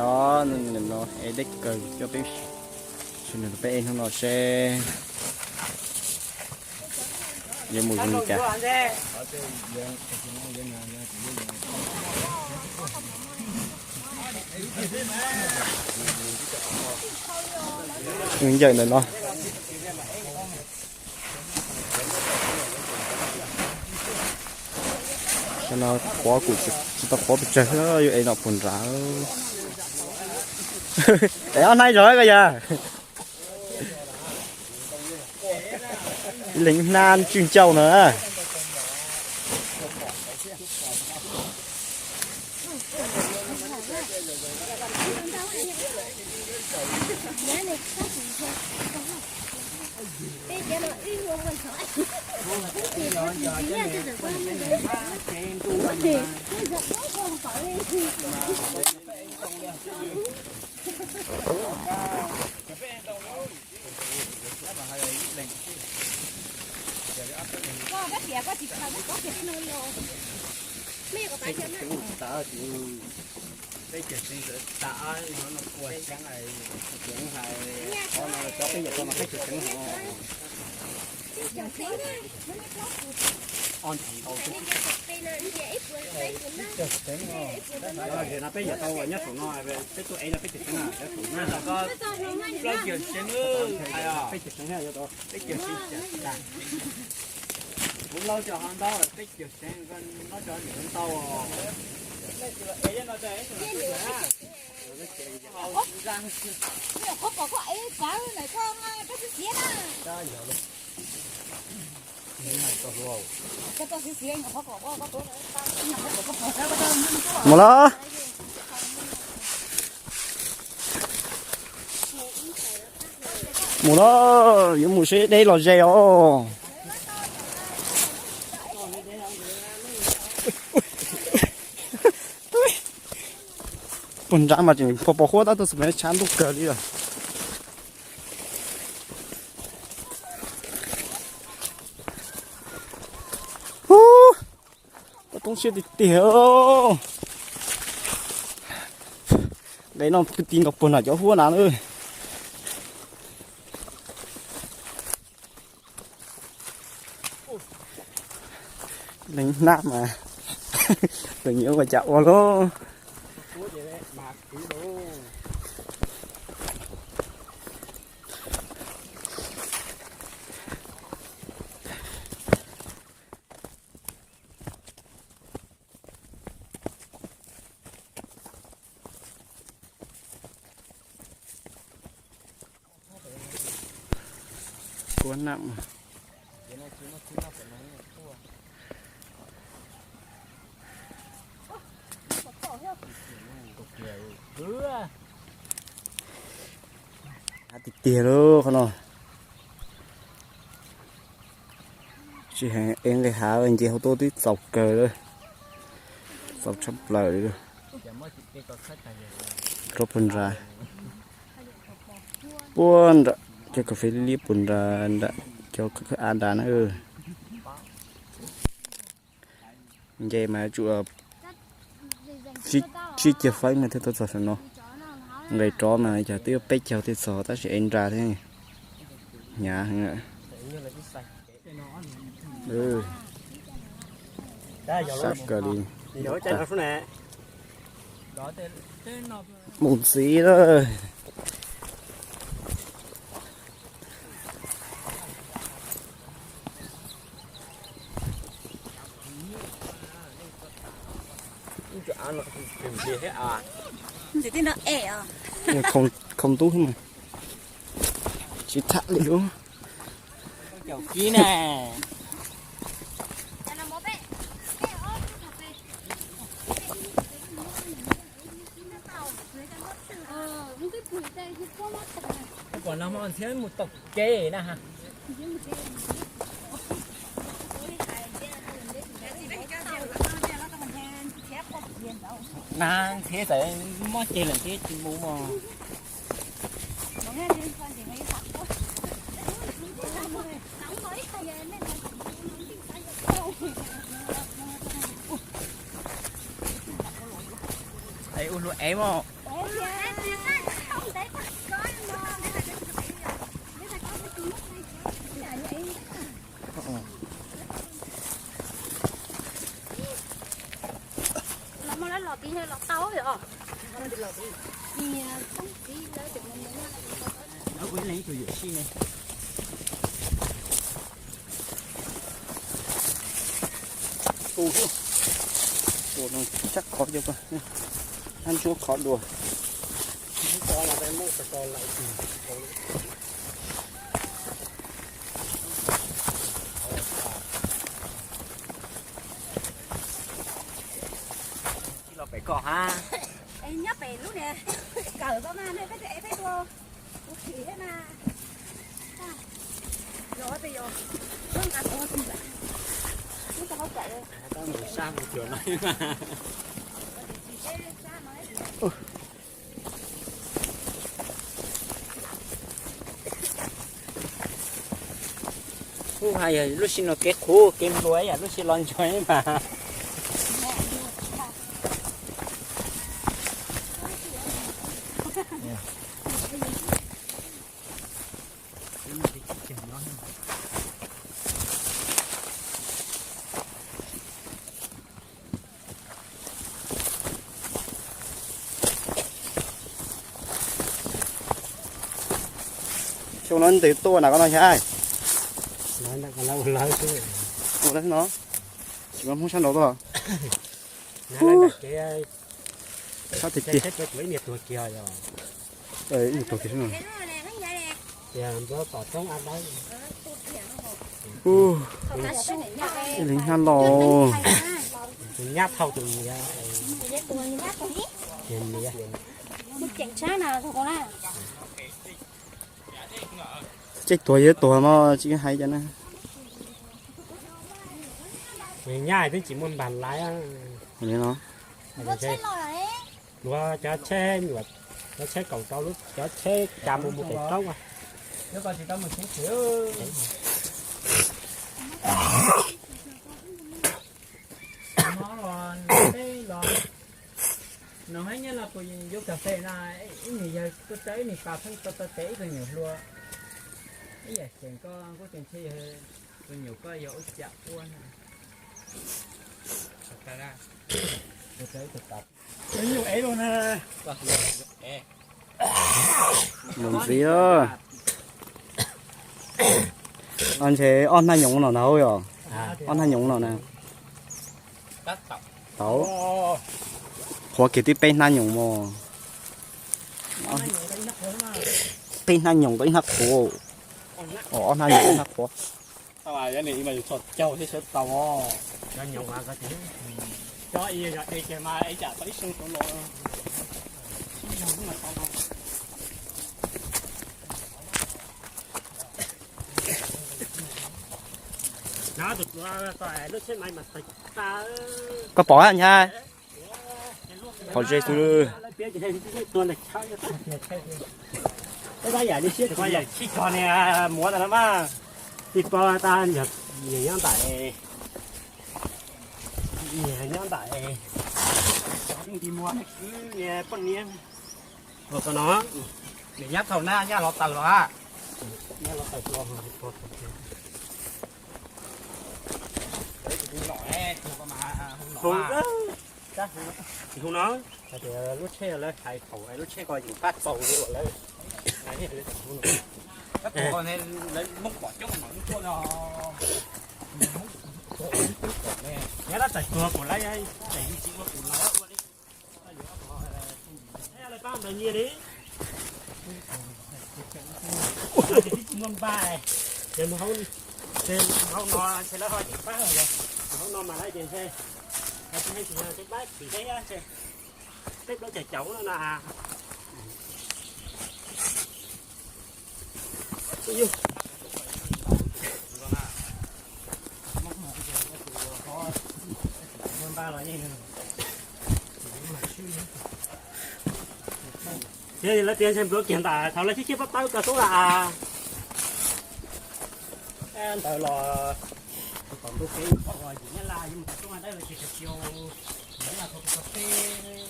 No es dej kaws coj peb, peb hnub no seb yuav mus zoo li cas. Ncawm ntawm no. Qhov no qhuav kuj tsis tau qhuav pes tsawg, yuav ev no puag nrad. Ev ob hnaib zog koj yog. Ib leeg ib hnab tswj ncauj no. Peb cawg seev tas, ua no kua xeeb, hais qhov no cov peb yawm tau no peb cawg seev os. Ob ntsis ntau xwb. Peb cawg seev os. Tam no peb yawm tau nyob saum no, peb tuaj ev no peb cawg seev na, peb cawg seev, peb cawg seev yuav tau. Peb cawg seev tas. Kuv laub cov ho ntau, peb cawg seev, koj laub cov niam ntau. Mus los. Mus los, yuav mus seb deb los ze os. Puag nrad mas tseem pos pos huab tab tuaj xwb mas tshav ntuj kawg li os. Ub, tau poob siab tiag tiag. Nqe no kwv tij nkaus puag nram cov huab na. Leej hnab mas leej yuav ua cas ua lauj. Kuab nam. Tiag tiag lauj qhov no. Tsis heev, ev nqis hav nce hauv tuaj twb txaus kawg lawm, txaus tshaj plaws li. Rau puag nrad, puag nrad cov kas fes liab liab puag nrad, nram cov khawb av nrad na. Nce mas tsum tsib caug feeb mas thiaj tuaj txog saum no. Nqes rov mas cas twb peb caug thiaj txog tab sis ev nra thiab. Hnyav heev. Sab kawg li. Mus ntxiv lawm. Khoom ntub thiab mas tsis tham li lub. Kom no hmo ntxhiab mus tom kev na ha. Na ntxhiab txawm mob ceg lawm thiab tsis mus mog. Es ua luag ev mog. Los muaj lawv los tid los tau yom. Lawv kuj ib leeg ib tug yuam sij ne. Ua no tsab qhov cov ko, hab ntsuab qhov dua. Los pem ko hab. Nyob pem lub niag kawm ko mas nej peb, peb tuaj ua khim thiab mas. Los pem yos, nqa tau tsis nqa, nqa tau kawm. Sab mus cuag no. Kuj hais yog lub sij no kev qhuav kev nplua yam lub sij los ntsuag mas. Xyoo no ntes tuaj na koj no xyov. Ua lawv no, tsis muaj Hmoob sab nraud tuaj. Sab tiag tiag. Ib niag tuag kiag xwb no. Ib leeg hnab los. Txij tuag yog tuag no tsis hais cas na. Nyab twb tsis muaj npag laiv. Luag cov tsheb nyuam, cov tsheb kaum rau lub, cov tsheb cas mus mus pem roob. No los, no hab nyab los puas yuav kas fes na, ib nus yawg tuaj tsaws ib nus pas pheej tau tau tes ib tug nyuam hluas. Ib yam xeem koj kuj tseem ntshe yog tus nyuam koj yog ua cas ua na. Mus ntxiv, ntshe ob hnab nyoos no na yom, ob hnab nyoos no na. Tau, qhuav kiag tib peb hnab nyoos mog. Peb hnab nyoos tau ib hnab qhuav, ob hnab nyoos ib hnab qhuav. Koj pom ntag, pom ze xwb. Muab tas mas, tij pog tas nyob ntais, nyob ntais, poj niam. Ua ko no, nws nyab thaum na nyab los tawm los a. Hu no, hais tias lub tsheb lawv hais thaum lub tsheb ko yeej pab txaus li lawm. Nyab lawv txais tuag kuv lawv, txais tsis ua kuv lawv ua li. Lawv pab ntawd nyias li. Tsis muaj npaj, ces mus hauv no ntshe lawv ho tsis pab los, mus hauv no mas lawv ces ntshe tsis pab tsis thiab ntshe peb plaub caug caum no na. Ces lawv tias ntshe nplua kiag ntawm thaum lawv thiab thiab pob tawb ko xwb las. Ntawd los tom ntu kev yim nyab laj yim mus tom tub mas dawb los ces tsis tau, yim nyab laj tau tau teb.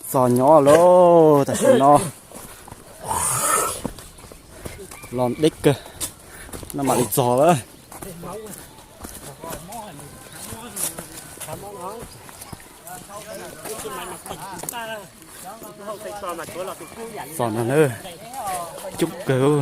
Txog nyob lauj, tam sim no los deb kawg, no mam li txog lawm. Txog no na, coob kawg.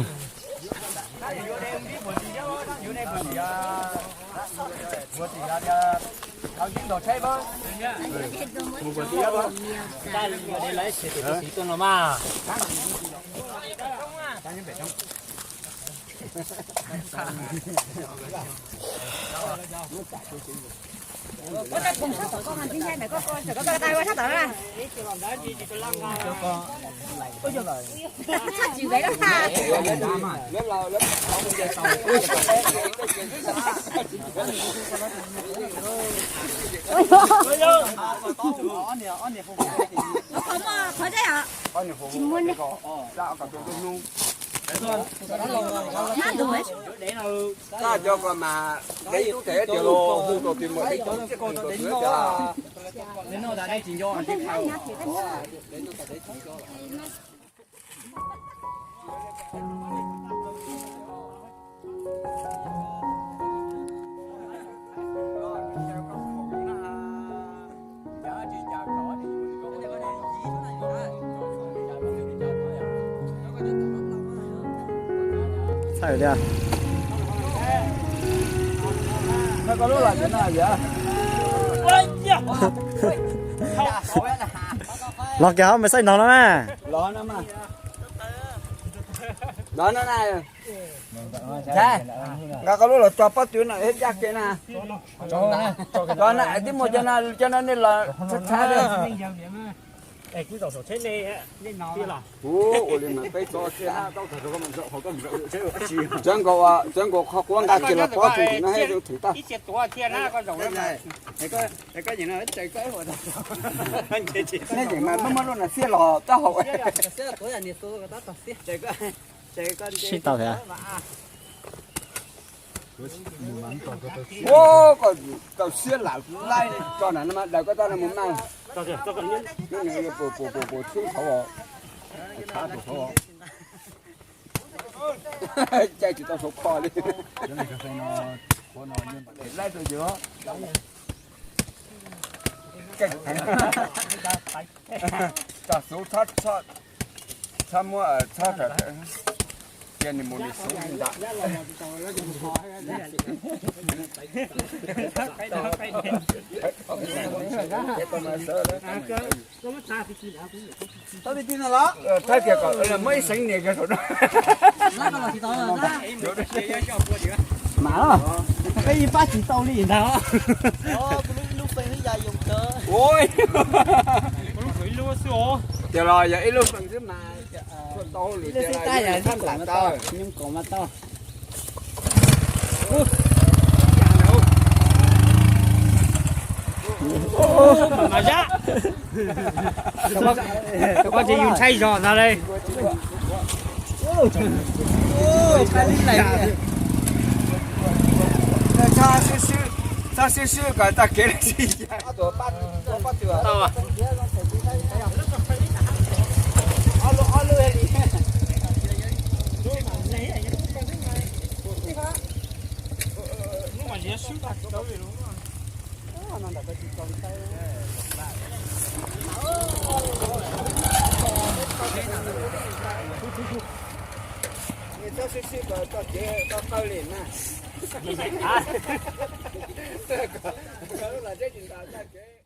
Tsis muaj ne. Koj cov ko mas dev tub them tias los hu rau tus muam dev tub txiaj tus tuav tias Txhawj tiag. Los kiag hauv mas xaij nog no na. Nqa koj lub los tso pob tw no thiab caj kev na. Tso na, tib muag cov no, cov no nej los tshab tshab li. Kuv ua li mas peb tso thiab, txawv nkaus, txawv nkaus qhov quav nqa kiag los pob tw no thiab thwm tag. Nej yeem mas muaj muaj lub na xiab los taub hau. Sib tau thiab. Ua, koj tau siab lam laib tso na, no mas daws koj tau no mus maj. Lub no puas puas puas puas tshwb qhov, tshab rau qhov. Caij tsis tau saum kho li. Laib rau yus. Tso xuv txhob, txhob muab txhob, cia nws mus nws xuv li ntawd. Thaib tias kom muab ib seev nias kiag saum no. Mas peb yeej pab tsis tau li ntag. Tias los yog ib lub feem xwb mas tau li tias los yog ib lub feem tau. Mas zab, koj tsis yus ntshai zog ntag li. Txhob swb swb kom txoj kev sib ya. Txhob swb swb kom txoj kev tau qawj li na. Lub lom zeb tsis ntas txoj kev.